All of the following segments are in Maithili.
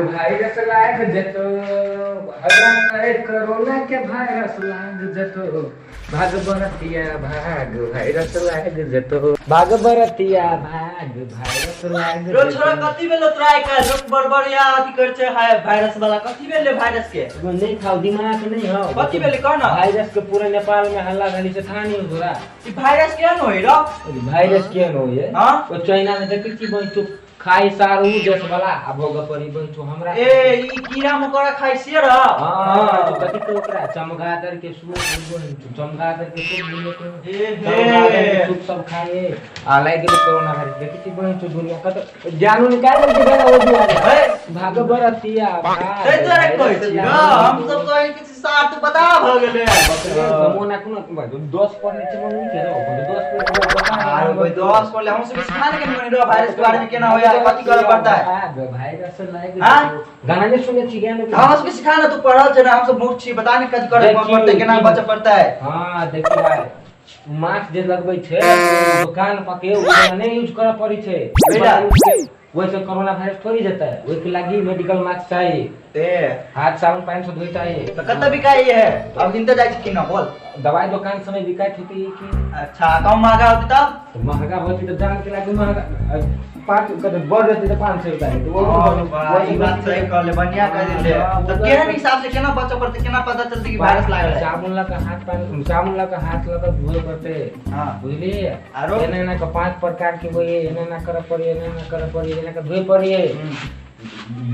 वायरस लाग जेतो, अरे कोरोना के वायरस लाग जेतो, भाग बरतिया भाग वायरस लाग जेतो, भाग बरतिया भाग वायरस लाग रो छोरा कथी भेलो तोरा आइ काल्हि लोक बड़ या अथी करै छै हाय वायरस वाला कथी भेलै वायरस के? नहीं खाओ दिमाग नहीं हो। कथी भेलै कह न? वायरस के पूरा नेपाल में हल्ला भेली से थाहा नहीं हो तोरा। ई वायरस केहन होइ र? वायरस केहन होइ है? हाँ? ओ चाइना में देखै छी बहिन खाई सार उ देश वाला आ भोग परी बहिन हमरा। ए ई कीड़ा मकोड़ा खाई से र? हां तो कथी के ओकरा चमगादड़ के सूप बहिन, चमगादड़ के सूप मिले के ए चमगादड़ के सूप सब खाए आ लागि गेल कोरोना वायरस। देखै छी बहिन दुनिया कत जानू निकाल के गेल ओ दुआरे। हे भाग बरतिया भाग। तै दुआरे कहै छी र, हम सब कहै कि सार तू बता भ गेलै। नमूना कोनो 10 पर नीचे में नहीं के रो, 10 पर बता। अरे भाई 10 पर ले हम सब सिखा के नहीं रो वायरस के बारे में केना होया कथी करे पड़ता है। वायरस लाग हाँ? गाना नहीं सुने छी ज्ञान हम सब सिखा ना, तू पढ़ल छै ना, हम सब मूर्ख छी, बता नहीं कथी करे देखी, पड़ता है केना बचे पड़ता है। हां देखी भाई मास्क जे लगबै छै दुकान पर के ओ नहीं यूज करे पड़ी छै। बेटा। वैसे कोरोना वायरस थोड़ी जेतै, ओइ के लागी मेडिकल मास्क चाहिए, ए हाथ साबुन पानी से धोए चाहिए। तो कत बिकाई है अब किनते जाइ छी कि ना बोल? दवाई दुकान समय बिकाइत होती कि अच्छा कम महंगा होती तब? तो महंगा होती तो जान के लागी महंगा पाँच कते बढ़ जेतै तऽ 500 रुपया लेतै। वो ई बात सही कहले, बढ़िया कह देले। हाँ, तो केहन हिसाब से केना बचे पड़तै, केना पता चलतै कि वायरस लागल है? साबुन लगा हाथ पानी साबुन लगा हाथ लगा धोए पड़तै। हां बुझलियै? आरो? एना एना के 5 प्रकार के होइए, एना एना करे पड़े, एना एना करे पड़े, एना के धोए पड़े।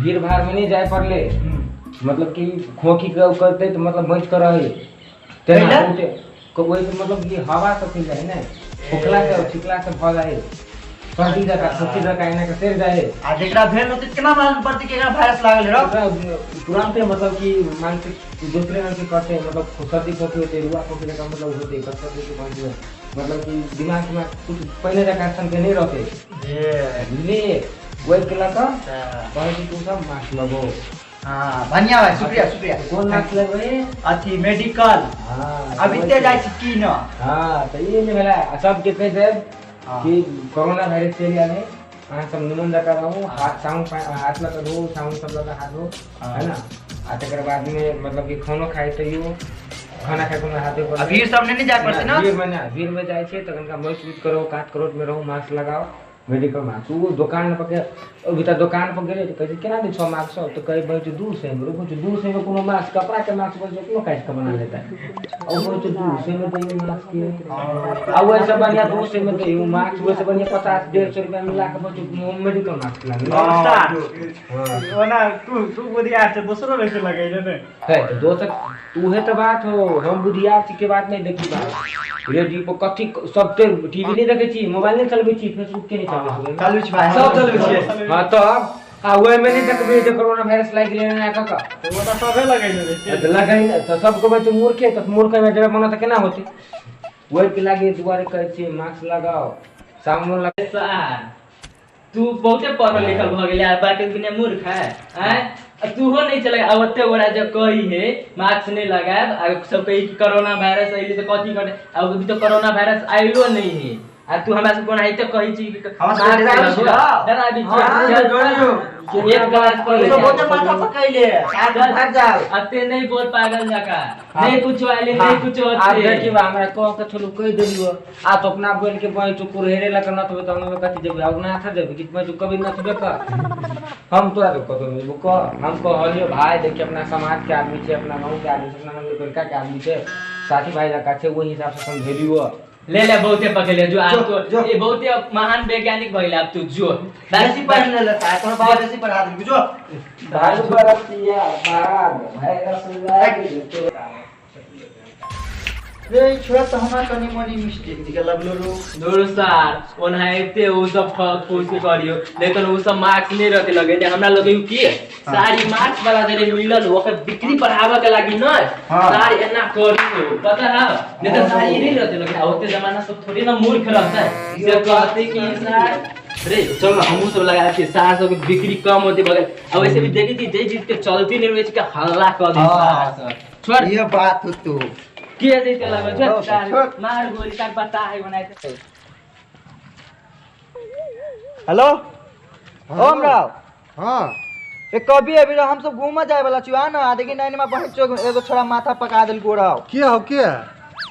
भीड़ भाड़ में नहीं जाए पड़ले, मतलब कि खोखी के करते तो मतलब बच कर रहे तेना पहिले? बहुते वही से मतलब कि हवा सब फैल जाए ने, खोखला से छिकला से भ जाए, सर्दी जका खोखी जका एना के सड़ जाए। आ जेकरा भेल होतै केना मालूम पड़तै कि एकरा वायरस लागल है रो? ओकरा तुरंते मतलब कि मानसिक दूसरे रंग के करते, मतलब सर्दी खोखी होते, रुआ खोखी जका मतलब होते, कसरत के बंद हुए, मतलब कि दिमाग में कुछ पहले जका सन के नहीं रहते। ए बुझलिए? वही के लगा कहै छी तू सब मास्क लगो। हां बढ़िया भाई, शुक्रिया शुक्रिया। कोन मास्क लगबै? अथी मेडिकल। हां अब इते जाइ छी की न? हां तऽ ई नहि भेलै। आ सबके कहि देब हाँ। कि कोरोना वायरस चलि आयल है, अहाँ सब निमन जकाँ रहू, हाथ साबुन हाथ लऽ कऽ धोउ, साबुन सब लऽ कऽ हाथ धोउ, है ना? आ तकर बाद में मतलब कि खानो खाइ तैयो खाना खाइ कोनो हाथे पर आ भीड़ सब नहीं जाय पड़तै ना? भीड़ में ना, भीड़ में जाइ छै तऽ कनिका मास्क यूज करू, कात करोट में रहू, मास्क लगाओ, मेडिकल मास्क। ओ दोकान पर के अभी तऽ दोकान पर गेलै तऽ कहै छै केना दै छौ मास्क सब? तऽ कहै बहिन छै 200 मे, रुकू छै 200 मे कोनो मास्क कपड़ा के मास्क बोल छै कोनो काटि कऽ बना लेतै। आ ओ बोल छै 200 मे दैयौ मास्क के। आ ओहिसँ बढ़िआँ 200 मे दैयौ मास्क, ओहिसँ बढ़िआँ 50-150 रुपया मिला कऽ बोल छै मेडिकल मास्क लाबू। हां ओना तू तू बुधियार छै, दोसरो रहे छै लगै ने। है तऽ दोसर उहे तऽ बात हो, हम बुधियार छी के बात नहीं देखी बात। रेडियो पर कथी सब ते टीवी नहीं देखै छी, मोबाइल नहीं चलबै छी, फेसबुक के नहीं चलबै छी। चलबै छी भाई, सब चलबै छियै। हां तब आ ओहि में नहीं देखबै जे कोरोना वायरस लागि गेलै एना कऽ कऽ। तऽ ओ तऽ सबे लगै छै। तऽ लगै ने, तऽ सबके बच्चे मूर्खे, तऽ मूर्ख में जेबै मना तऽ केना होतै? ओहि के लागी दुआरे कहै छी मास्क लगाओ, साबुन लगाओ। सार तू बहुते पढ़ल लिखल भऽ गेलै आ बाकी दुनिया मूर्ख है आँय? आ तूहो नहीं चले आ ओते गोरा जब कही है मास्क नहीं लगायब आ सब कही कि कोरोना वायरस अइले तऽ कथी करतै, आ अभी तऽ कोरोना वायरस आइलो नहीं है आ तू हमरा सब कोनाहिते कहै छी कि हमरा सबके डराबै छी ना? डराबै छी। हाँ, चल, डराबै चल, एक क्लास पढ़ तू ले। तो बहुते माथा पकैले, साथ में भाग जाओ। अते नहीं बोल पागल जका, नहीं कुछ आइले नहीं कुछ आब होते। देखी बा हमरा कह के छोड़ू कहि देलियो, आ तो अपना बोल के बहिन चुकुर हेरे लग नथबे तऽ हम कथी देबै? आ नाथ देबै कि बहिन कभी नथबे कर? हम तोरा तो कतौ नहीं देबो कह। हम कहलियो भाई देखी अपना समाज के आदमी छै, अपना गाँव के आदमी छै, अपना नगरपालिका के आदमी छै, साथी भाई जका छै, ओहि हिसाब से समझेलियो। ले ले बहुते पकड़ले जो आप जो, तो जो। ये बहुते महान वैज्ञानिक भइल अब तू जो। बेसी पढ़ ले लेता है, तोहर बाबा बेसी पढ़ा देलकै जो। भाग बरतिया भाग वायरस लागि जेतौ। रे छोरा तऽ हमरा कनि मनि मिस्टेक दिखे लगलो रो। दूर सार ओनाहिते उ सब फूस के करियो, लेकिन उ सब मास्क नहीं रखे लगे जे हमरा लगे की सारी मास्क वाला जे मिलल ओकर बिक्री बढ़ावे के लागी न हाँ। सारी एना करियो पता है, नहीं तो सारी नहीं रहते लगे। आ ओते जमाना सब थोड़ी ना मूर्ख रहता है से कहते कि सार रे चलो हमहू सब लगा के सार सब के बिक्री कम होते बगल। आ वैसे भी देखी थी जे चीज के चलती नहीं रहे छै के हल्ला कर दे हाँ। सार सब। छोड़। ये बात हो तो के जैते लगो छोड़, छोड़, सार। छोड़। मार गोली तक बता है बनाए। हेलो ओम राव। हाँ। ए कभी अभी हम सब घूमा जाए वाला छी, आ ना देखी नैन में बहन चो एगो छोरा माथा पका देल गोरा। के हो के?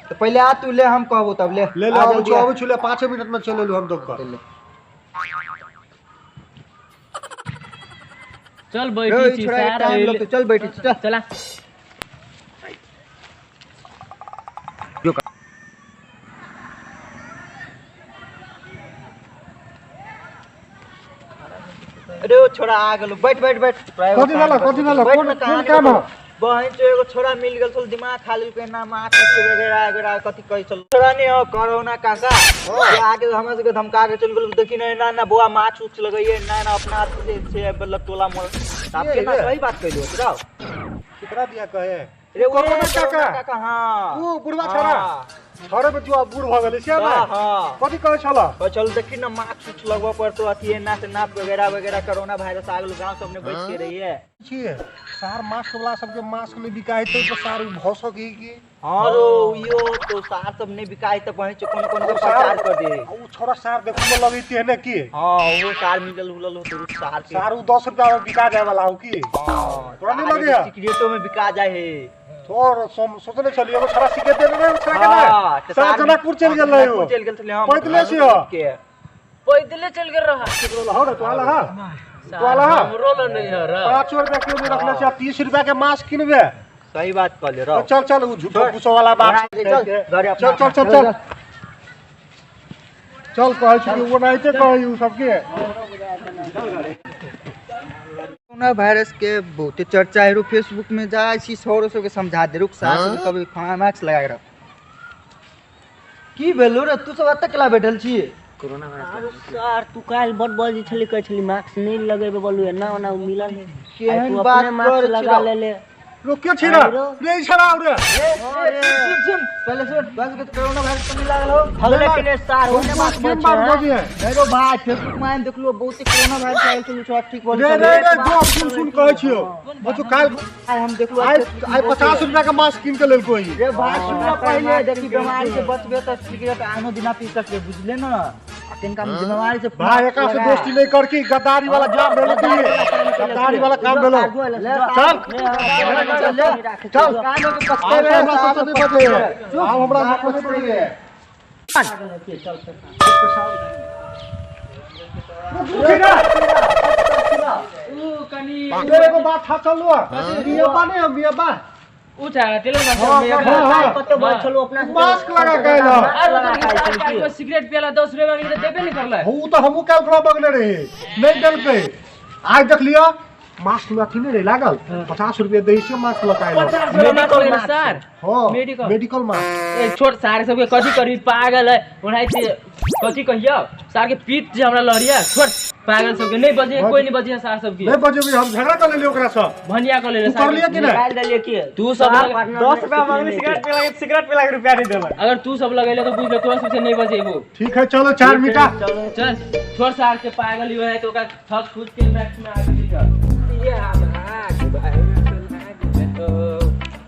तो पहले आ तू ले, हम कहबो तब ले। ले ले, आ आबै जल्दी छु आ। आबै छु, ले 5 मिनट में चल एलु हम दोकान। ले। चल रे, बैठी छी छोरा के सार टाइम अइले। लगतौ, चल बैठी छी, चल। चला। अरे ओ छोरा आ गेलो, बैठ बैठ बैठ। कथी भेलो, कथी भेलो? बैठ कोन ना, कोन कहानी काम हो? बताबो। बहन चो एगो छोरा मिल गेल छल, दिमाग खा लेलकै, ना मास्क वगैरह वगैरह कथी कहै छल। छोरा नहीं हो कोरोना काका, से आके हमरा सबके धमका के चल गेल। देखी नहीं ना ना बौआ मास्क उस्क लगैये ना ना अपना हाथ से से मतलब टोला मोल। आप के केना रे? सही बात कहलियो तोरा? केकरा दिया कहे? रे कोरोना काका? काका, हां ऊ बुढ़वा छोरा? छोरे में जो बूढ़ भ गेलै से ने? हां। कथी कहै छल? कहै छल देखी ना मास्क उस्क लगबऽ पड़तो, अथी एना से नाप वगैरह वगैरह, कोरोना वायरस आ गेल, गांव सबने बच के रहिए। छियै सार मास्क वाला सबके मास्क नहि बिकाइ तऽ सार उ भऽ सकै की? हाँ रो यो तो सार सब नहीं बिकाइ तऽ पहुँच कोनो कोनो के प्रचार कर दे। उ छोरा सार देखू में लगै तेहने की? हाँ वो सार मिलल उलल हो तो सार के। सार उ 10 रुपया में बिका जाय वाला हो की? हाँ, तोरा नहीं सार लगैया? सिगरेटो में बिका जाए है। तोर सोचने छलियै एगो छोरा सिगरेट देने रहे छोरा के हाँ, ने? तऽ सार जनकपुर चलि गेल रहै ओ। चलि गेल छलै, हाँ, पैदले छियो। के। पैदले चल गेल रहा। हो रे, तो आला हा। तो आला हा। हमरो ल नहीं है रे। 5 रुपया क्यों नहीं रखले छै? 30 रुपया के मास्क किनबे। सही बात कहले रहो। चल चल, उ झूठो फूसो वाला बात। चल, घरे अपना। चल चल चल चल चल, कहै छी ओ ओनाहिते कहै उ सबके। कोरोना वायरस के बहुते चर्चा है फेसबुक में, जाय छी सौरो सबके समझा दे, रुक सार सबके कभी मास्क लगा के रख। की भेलो रे, तू सब एतऽ केला बैठल छी? कोरोना वायरस सर तू काल्हि बड बजै छली, कहै छली मास्क नहि लगेबै बोलू, एना ओना मिलल नहि। केहन तू बात अपने मास्क कर लगा छी? लेले। रोके छी रे रे, ई छड़ा रे। सुन सुन पहले सुन, बस के कोरोना वायरस तो नहीं लागल हो? भगले के ने सार ओने बात कोन बात बजै है? नहीं रो भाई, फेसबुक में आइम देखलो बहुते कोरोना वायरस आयल छल, छोरा ठीक बोल। रे रे रे, जो सुन सुन कहै छियो बच्चो काल्हि हम देखलो आइ आइ 50 रुपया के मास्क किन के लेलको ई। रे भाई सुन ना, पहले देखी बीमारी से बचबे त सिगरेट आनो दिना पी सकबे, बुझले ना? आ तिनका बीमारी से भाई एकरा से दोस्ती नहीं कर की, गद्दारी वाला जाम भेलो की, गद्दारी वाला काम भेलो। चल चल, आब हमरा सबसे नहीं बचे है, आब हमरा सबसे नहीं बचे है। ऊ कनी रे एगो बात था चलू मियाबा नहीं हम मियाबा ऊ छा टेलर मास्टर हाँ, में हाँ, हाँ। कते बज छलू अपना मास्क लगा के आयल हँ। अरे उधर के सार पाँच गो सिगरेट पियला 10 रुपया मांगे त देबे नहीं करलै। ऊ तऽ हमहूँ काल्हि खुना मगने रही, नहीं देलकै। आज देख लिअ मास्क में अथी नहीं रहे लागल, 50 रुपया दै छियै मास्क लगा आयल। 50 रुपया मास्क लगेले सार? हाँ, मेडिकल। Medical mask. ए छोट सार सबके कथी करबी, पागल है ओनाहिते कथी कहियो सार के पीत जे हमरा लहरिया, छोट पागल सबके नहीं बजे, कोई नहीं बजे सार सबके। नहीं बजेबी, हम झगड़ा कर लेलियै ओकरा से। भनिया कर लेले तू सार। कर लियै कि नहीं? निकालि देलियै की? तू सब 10 रुपया मांगली सिगरेट पिला के, सिगरेट पिला के रुपया नहीं देलक। अगर तू सब लगेले तो बुझ ले तोरा सबसे नहीं बजेबो। ठीक है चलो 4 मीटर। चल छोड़ सार के पागल ही है तो ओकरा ठक फूस के मैच में आगे दिखा। ये आवाज वायरस लाग जेतो,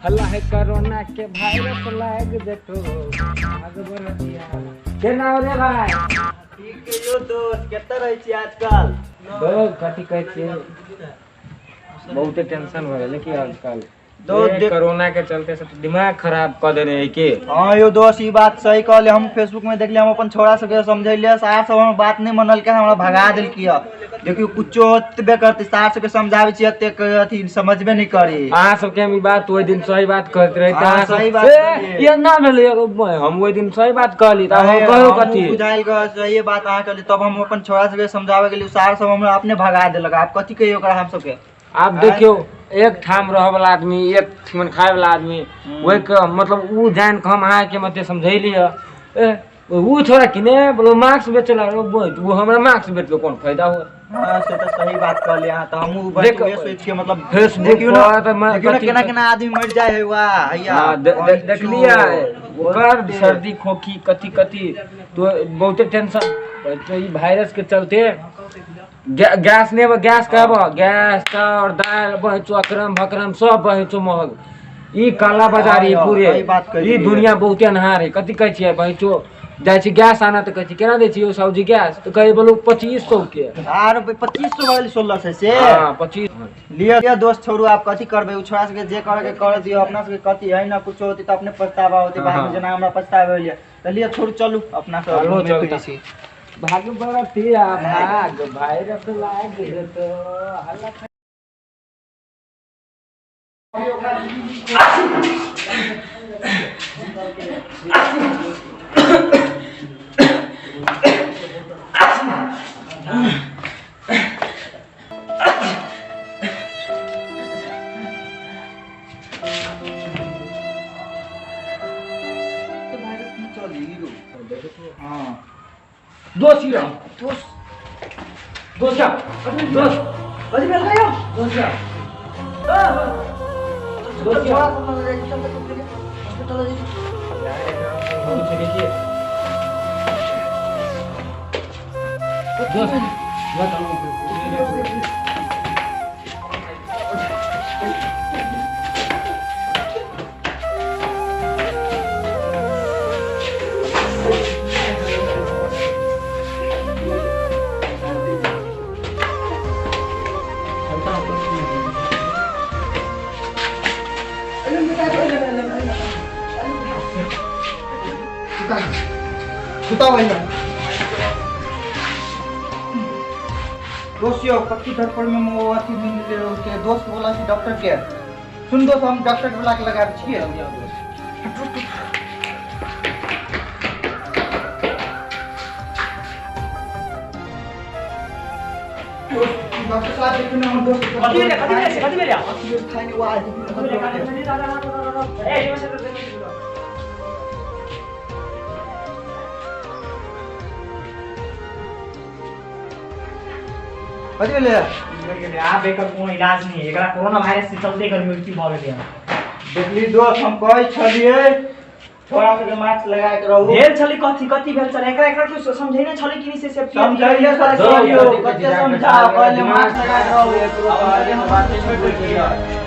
हल्ला है कोरोना के वायरस लाग जेतो, आग बढ़िया केना हो रे भाई? ठीक है यो दोस्त, कतऽ रहै छी आजकल? दो कथी कहै छियै, बहुते टेंशन भऽ गेलै कि आजकल दो ये कोरोना के चलते सब दिमाग खराब कऽ देने है के। हाँ यो दोस्त ई बात सही कहले, हम फेसबुक में देखलियै, हम अपन छोरा सबके समझैलियै, सार सब हमर बात नहीं मनलकै, हमरा भगा देलकै। देखियौ कुछो होतबे करतै, सार सबके समझाबै छियै एतेक अथी समझबे नहीं करी। अहाँ सबके हम ई बात ओहि दिन सही बात कहैत रही, हाँ, सही बात कहलियै। ये ना भेलै, हम ओहि दिन सही बात कहली तऽ हम कहू कथी? बुझायल गऽ सही बात अहाँ कहली, तब हम अपन छोरा सबके समझाबै गेलियै, सार सब हमरा अपने भगा देलक। आब कथी कहियै ओकरा हम सबके? आब देखियौ एक ठाम रहऽ वाला आदमी, एक ठिमन खाय वाला आदमी, ओहि के मतलब ऊ जानि कऽ हम अहाँके मते समझैली हँ। ए ऊ छोरा किने बोलो मास्क बेचला, ओ हमरा मास्क बेचलो कोन फायदा हो? हाँ से तऽ सही बात कहलियै अहाँ, तऽ हमहूँ देख, उहे सोचि के मतलब फेसबुक देखियौ ना, पर तऽ देखियौ ना कथी केना केना आदमी मरि जाइ है वाह हैया। हाँ, देखलियै ओकर सर्दी खोखी कथी कथी तो बहुते टेंशन। तो ई वायरस के चलते गैस नहीं अब गैस कहब, गैस चाउर दाल बहचो अकरम भकरम सब बहचो महग, ई काला बाजारी हाँ, पूरे सही बात कहलियै। ई दुनिया बहुते अन्हार है। कथी कहै छियै बहचो जाइ छी गैस आना तऽ कहै छी केना दै छी यौ साहु जी गैस, तऽ कहै बोलू 2500 के। आर 2500 भऽ गेल 1600 से। हाँ 25। लिअ लिअ दोस्त छोड़ू, आब कथी करबै, ओ छोड़ा सबके जे करे के कर दियौ, अपना सबके कथी है ना कुछो होतै तऽ अपने पछतावा होतै बाद में, जेना हमरा पछतावा होइए। तऽ लिअ छोड़ू, चलू अपना सब चलू, घूमै चलू। फिरै छी। भाग बरतिया भाग, भाइरस लाग तो हल्ला। दोस्त यौ, दोस्त, दोस्त यौ, दोस्त, कथी भेल यौ? दोस्त यौ, दोस्त यौ। हॉस्पिटल जाइ छी। दोस्त, बताउ। सुता भैया। दोस्त यौ, कथी धरपड़ में वो अथी मिल के दोस्त बोला छी डॉक्टर के। सुन दोस्त, हम डॉक्टर के बुला के लगाबै छियै। डॉक्टर साहब देखियौ ने हमर दोस्त। कथी भेलै, कथी भेलै, कथी भेलै? अथी थाई ने, वो आज कथी भेलै? आब एकर कोनो इलाज नहीं है, एकरा कोरोना वायरस के चलते एकर मृत्यु भऽ गेलै। देखली दोस्त, हम कहै छलियै छोड़ा सबके मास्क लगा के रहू। भेल छलै कथी, कथी भेल छलै एकरा? एकरा क्यों समझेने छलै कि नहीं से सेफ्टी? समझाइए सर, दोस्त, यौ कते समझाओ, कहले मास्क लगा के रहू। अब हम बात छोड़ि देलियै।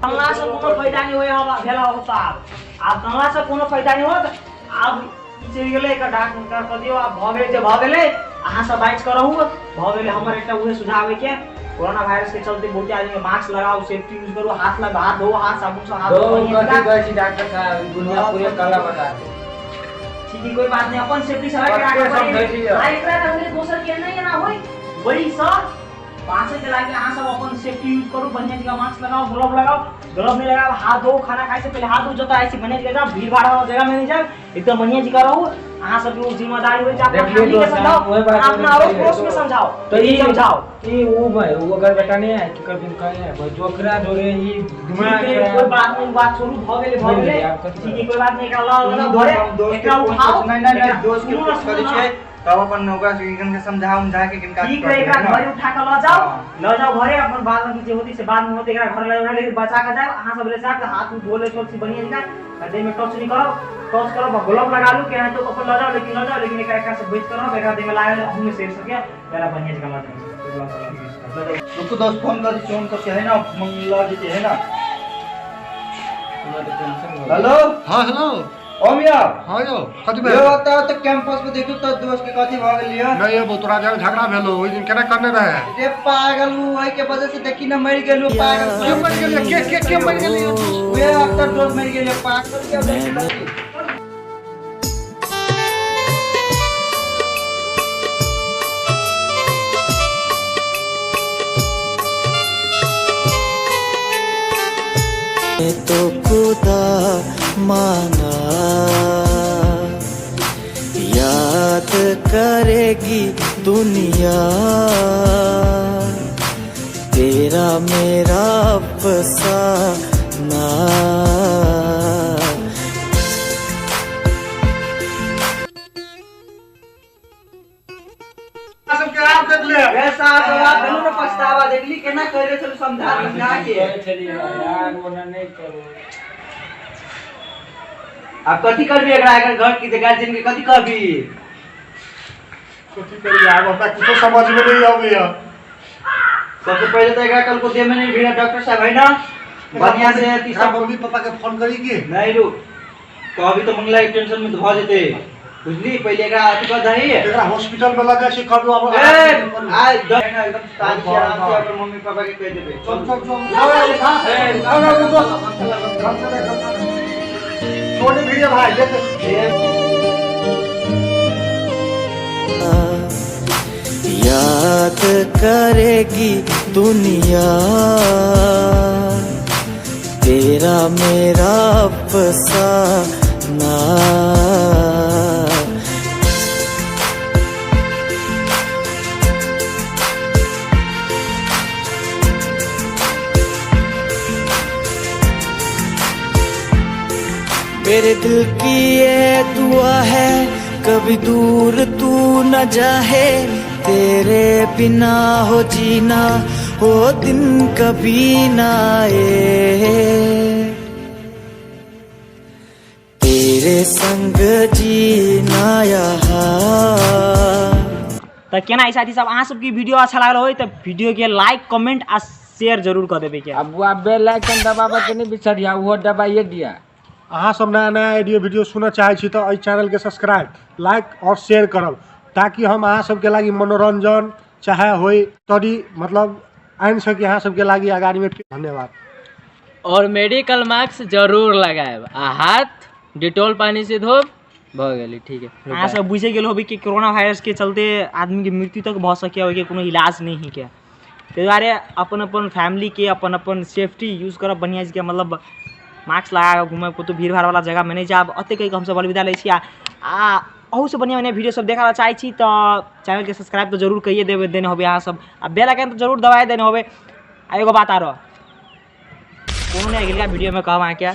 कमला से कोनो फायदा नहीं होय अब भेला होता, आब आब कमला से कोनो फायदा नहीं होत। आब ई चलि गेलै, एकर डाक संस्कार कऽ दियौ। आब भऽ गेलै जे भऽ गेलै, अहाँ सब बाँचि कऽ रहू, भऽ गेलै। हमर एकटा उहे सुझाव है कि कोरोना वायरस के चलते बहुत आदमी मास्क लगाओ, सेफ्टी यूज करू, हाथ लगा हाथ धो, हाथ साबुन से हाथ धो। दो कथी कहै छी डॉक्टर साहब, ई दुनिया पूरे कला बता दे। ठीक है, कोई बात नहीं, अपन सेफ्टी से राखे कते समझै आ एकरा रहले दोसर के नहीं एना होय, वही सब बाँचे के लागे अहाँ सब अपन सेफ्टी यूज करू, बढ़िया जगह मास्क लगाओ, ग्लव लगाओ, ग्लव नहीं लगाओ हाथ धो, खाना खाए से पहले हाथ धो, जतऽ आइ छी बढ़िया जगह जाओ, भीड़ भाड़ वाला जगह में नहीं जाओ, एकदम बढ़िया जगह रहू। अहाँ सबके ओ जिम्मेदारी होइ छै, अपना देखलियै फैमिली के दोस्त, समझाओ, ओहे बात अपना अड़ोस पड़ोस में समझाओ, तो ई समझाओ। ई ऊ भाई, ऊ ओकर बेटा नहीं है कि कभी कहे है भाई, जोकरा जोरे ई दिमाग ठीक है, कोई बात नहीं, बात छोड़ू, भऽ गेलै, भऽ मिल गेलै। गेलै, आब कथी ठीक है, कोई बात नहीं, एकरा लऽ लऽ दोस्त, घरे, हम दोस्त के एकरा फोन उठाओ। नहीं नहीं नहीं, एकरा दोस्त के सुनू ना, फोन करै सुनू ना। छियै तब अपन ओकरा से किनका समझा उमझा के किनका ठीक है, एकरा घरे उठा के लऽ जाओ, लऽ जाओ घरे, अपन बाद में जे होती से बाद में होती, एकरा घर लऽ जाओ, लेकिन बचा के जाओ। अहाँ सब ले जाके हाथ मुँह धो ले सब चीज बढ़िया जकाँ, आ देह में टच नहीं करब, टच करब ग्लव लगा लू के तो अपन लऽ जाओ, लेकिन लऽ जाओ, लेकिन एकरा एकरा से बचि के रहब, एकरा देह में लागल अहूँ में सेफ सके, एकरा बढ़िया जकाँ लऽ जाओ। रुकू दोस्त, फोन करै छी हुनकर के है ना, लऽ जेतै है ना। हमरा तऽ टेंशन भऽ गेल। हेलो। हाँ हेलो। ओम यौ। हाँ यौ, कथी यौ भेल? ओतऽ ओतऽ कैंपस में देखियौ तऽ दोस्त के कथी भऽ गेल यौ। नहीं यौ, तोरा जाके झगड़ा भेलो ओहि दिन, केना करने रहे? रे पागल, उ ओहि के वजह से देखी ना मरि गेल उ पागल। के मरि गेलै? के के के मरि गेलै? उहे अख्तर दोस्त मरि गेल पागल के देखी। तो खुदा माना याद करेगी दुनिया तेरा मेरा अफसाना। सबके के आब देख ले। रे साहब बात भेलू ने पछतावा देखली केना कहले छलू समझा समझा के। यार ओना नहीं करो। आब कथी करबी एकरा, एकर घर की गार्जियन के कथी कहबी? कथी करी आब, हमरा कुछो समझ में नहीं आबैया। सबसे पहले तो एकरा कल को देह में नहीं भिड़ा डॉक्टर साहब है ना बढ़िया से अथी एकरा सब। मम्मी पापा के फोन करी की? नहीं रुक, कहबी तो मंगला के टेंशन में भऽ जेतै बुझली। पहले एकरा अथी कर दही, एकरा हॉस्पिटल में लगा छी कहबी आब। ए आ एकदम शांति से आराम से अपन मम्मी पापा के कह देबै। चल चल चल, ए उठा, ए रुको, छोड़ भिड़िया भाई देख। याद करेगी दुनिया तेरा मेरा अफसाना। मेरे दिल की ये दुआ है कभी दूर तू न जाहे, तेरे बिना हो जीना वो दिन कभी न आए, तेरे संग जीना यहाँ। तऽ केना ई साथी सब, अहाँ सबके वीडियो अच्छा लागल होय तऽ वीडियो के लाइक कमेंट आ शेयर जरूर कऽ देबै के। अब बुआ बेल आइकन दबाबऽ के नहीं बिसरिया, उहो दबाइए दिया। अहाँ सब नया नया ऑडियो वीडियो सुनऽ चाहै छी तऽ एहि चैनलके सब्सक्राइब, लाइक आओर शेयर करब, ताकि हम अहाँ सबके लागि मनोरंजन चाहे होइ तरी मतलब आनि सकी अहाँ सबके लागि अगाडीमे। धन्यवाद। और मेडिकल मास्क जरूर लगायब आ हाथ डिटॉल पानी से धोब, भऽ गेलै। ठीक है। अहाँ सब बुझे गेल होबै कि कोरोना वायरस के चलते आदमी के मृत्यु तक भऽ सकैए, ओहिके कोनो इलाज नहि है के, ताहि दुआरे अपन अपन फैमिली के अपन अपन सेफ्टी यूज करब बढ़िआँ के, मतलब मास्क लगा कऽ घूमब, कतहु भीड़ भाड़ वाला जगहमे नहि जायब। एतेक कहि कऽ हमसब अलविदा लै छी। आ अहूसँ बढ़िआँ बढ़िआँ वीडियो सब देखऽ चाहै छी तऽ चैनलके सब्सक्राइब तऽ जरूर कहिए देबै देने होबै अहाँ सब, आ बेल आइकन तऽ जरूर दबाए देने होबै। आ एगो बात आरो कोनो नहि अगिलका वीडियोमे कहब अहाँके।